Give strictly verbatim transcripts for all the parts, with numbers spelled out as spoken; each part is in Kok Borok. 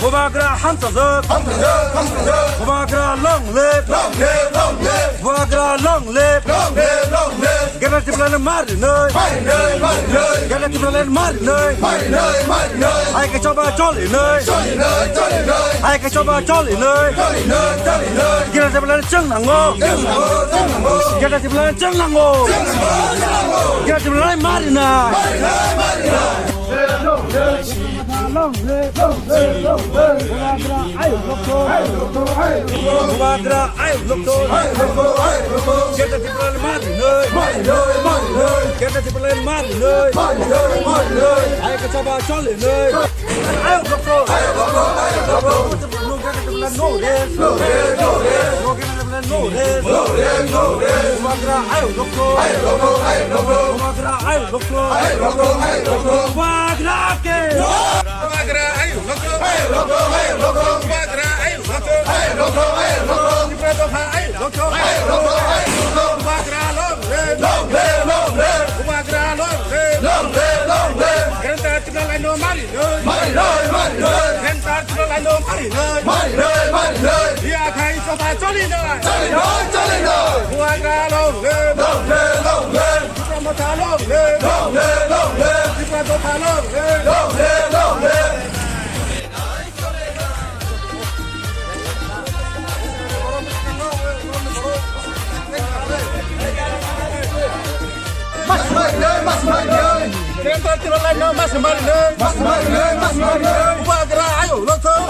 Bubagra hamsajak. Bubagra long live. Bubagra long live. Greater Tipraland no marinai. Greater Tipraland no marinai. Hai khe choba cholinai. Hai khe choba cholinai. Greater Tipraland chwng nango. Greater Tipraland chwng nango. Greater Tipraland marinai. Bubagra ayuk lokthung. Bubagra ayuk lokthung. Greater Tipraland marinai. Greater Tipraland marinai. Hai khe choba cholinai. Ayuk lokthung. Greater Tipraland no rest. Greater Tipraland no rest. Bubagra ayuk lokthung. Bubagra ayuk lokthung. Bubagra ke. Bubagra ayuk lokthung. Bubagra ayuk lokthung. Tipra dopha ayuk lokthung. Bubagra long live. Bubagra long live. Greater Tipraland no marinai. Greater Tipraland no marinai. Yakhai choba cholinai. Bubagra long live. Tipra motha long live. Tipra dopha long live. Greater Tipraland no mas marinai. Bubagra ayuk lokthung.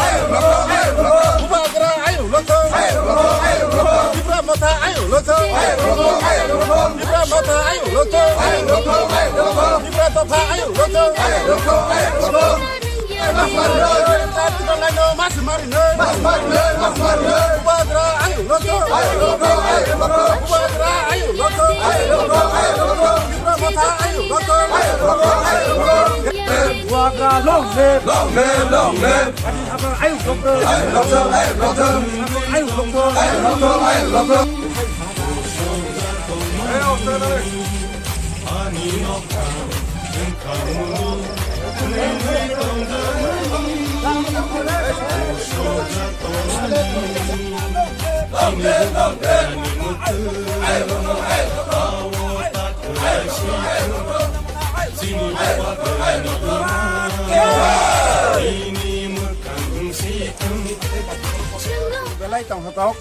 Bubagra ayuk lokthung. Tipra motha ayuk lokthung. Tipra motha ayuk lokthung. Tipra dopha ayuk lokthung. Greater Tipraland no mas marinai. Bubagra ayuk lokthung. Bubagra ayuk lokthung. Tipra motha ayuk lokthung. Bubagra long live. Long live, long live. Ayuk lokthung. Ayuk lokthung, ayuk lokthung. Ayuk lokthung. Ayuk lokthung, ayuk lokthung. Belai tongthotok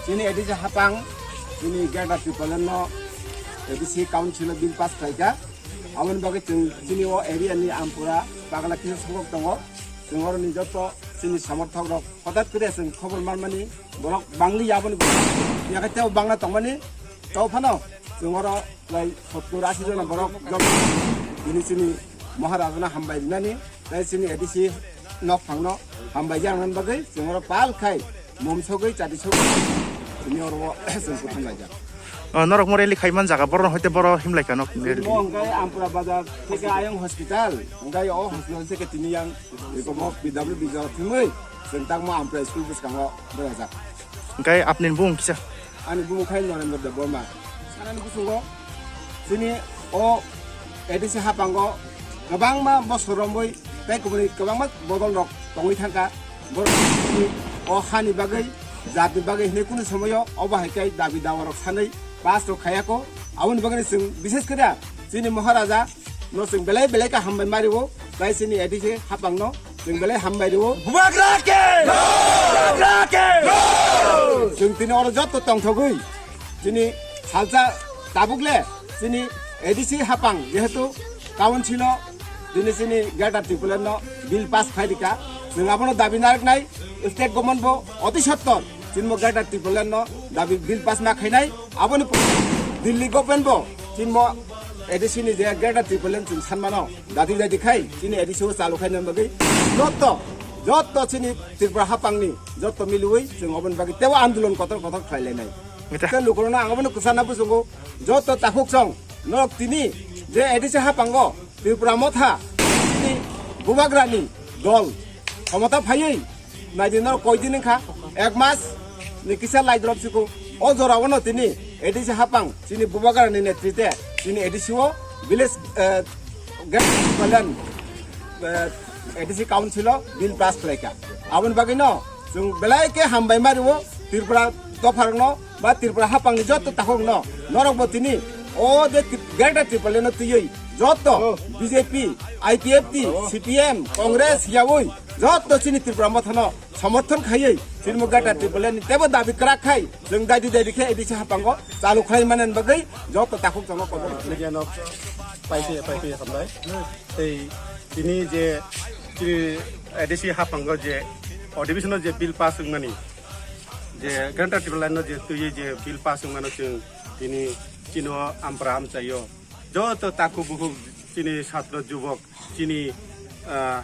chini A D C hapang, chini Greater Tipraland no A D C council o bill pass khlaikha. Aboni bagwi chwng chini o area ni Ampura Pagla kisa songkok tongo. Chwng oroni joto chini somorthok rok hothat kre chwng khobor manmani borok bangli aboni bagwi. Yakhai tebo bangla tongmani tei phano chwng oro lai sottur ashi jona borok joto bini chini Maharajano hambai rinani tei chini A D C nok phangno hambai jaknani bagwi chwng oro pal khai mum sogwi chati sogwi chini oro chwng kuthum laijak. O, norok mo rally khai man jaga, borok hoite boro himlai kha nok. Mo hwnkhe Ampura bazar theke ayang hospital, hwnkhe o hospital theke tini yang eko mo P W D jaga thwngwi chwng tangmo Ampura school bwskango berajak. Hwnkhe apni bumung kisa? Ani bumung khai Norendra Debbarma. Sanani bwskango chini o A D C hapango kwbangma bosor romwi tei kubuni kwbangma bodol rok tongwi thangkha. Borok o hani bagwi, jatni bagwi hinwi kunu somoyo obo hai khe dabi dawa rok sanwi pass rok khayako. Aboni bagwi chwng bishes khe da chini Maharaja no chwng belai belai khe hambai mario, tei chini A D C hapang no chwng belai hambai rio. Bubagra ke! Bubagra ke! Chwng tini oro jotto tongthogwi chini salsa tabuk le chini A D C hapang jehetu council o tini chini Greater Tipraland no bill pass khai rika, chwng abono dabi narwknai state government bo oti sottor chini mo Greater Tipraland no dabi bill pass ma khainai, aboni Delhi government bo chini mo A D C ni je Greater Tipraland chwng sanmano dati dati khai chini A D C o chalu khai nang bagwi jotto jotto chini Tripura hapangni jotto miliwi chwng oboni bagwi tebo andolon kotor kotor khlai lainai. Ita. Tei lukurokno ang abono kwchana bwsongo jotto takhuk chwng norok tini je A D C hapango Tripura motha ni bubagrani dol khomota phaiwi naidi norok koidin wngkha ek mas ni kisa lai drop siko o jora ono tini A D C hapang chini bubagrani netrite chini A D C o village, eh, Greater Tipraland, eh, A D C council o bill pass khlaikha. Aboni bagwi no chwng belai khe hambai ma rwo Tripura dopharokno ba Tripura haphangni joto takhukno. Norokbo tini o je Tri-, Greater Tipraland no twiwi joto B J P, I P F T, C P M, Congress yawi joto chini Tripura mothano somorthon khaiwi chini mo Greater Tipraland ni tebo dabi kwrak khai chwng daidi daidi khe A D C haphango chalu khlai mani bagwi joto takhuk chwngno kobo. Media no pai phi, pai phi hambai. Tei tini je chini A D C haphango je odibisino je bill pass wngmani, je Greater Tipraland no je twiwi je bill pass wngmano chwng tini chino ampra amchaio joto takhuk bukhuk chini satro jubok, chini, ah,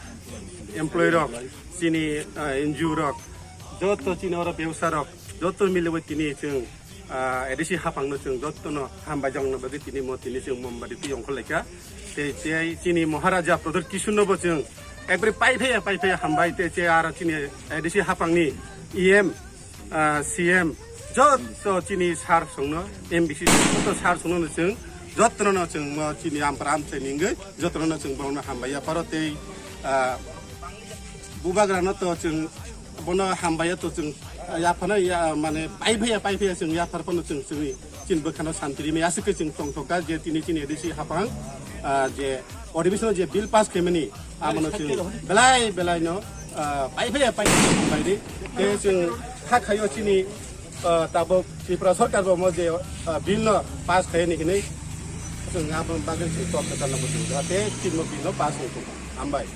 employee rok, chini, ah, N G O rok, joto chini oro bebsa rok, joto miliwi tini chwng, ah, A D C haphangno chwng jotono hambai jokna bagwi tini mo tini chwng mombati twi ongkhor laikha. Tei, tei chini Maharaja Pradyut Kishore no bo chwng ekbari pai phaiya, pai phaiya hambai tei che aro chini A D C haphangni E M, ah, C M, joto chini sir songno, M D C joto sir songno no chwng jotono no chwng mo chini ampra amchai ningwi jotono no chwng bono hambai yapharo tei, ah, bubagra no to chwng bono hambai to chwng yaphano ya mane pai phaiya pai phaiya chwng yaphar phano chwng chwngni chini bwkhano santi rimwi aswk khe chwng tongthokha je tini chini A D C haphang, ah, je odibisino je bill pass khaimani amono chwng belai belai no, ah, pai phaiya pai phaiya bai di. Tei chwng kha khaio chini, ah, tabuk Tripura sorkar bo mo je, ah, bill no pass khaini hinwi chwng abo bagwi chwng tok kwtal no muchung jate chini bill no pass wngthung. Hambai.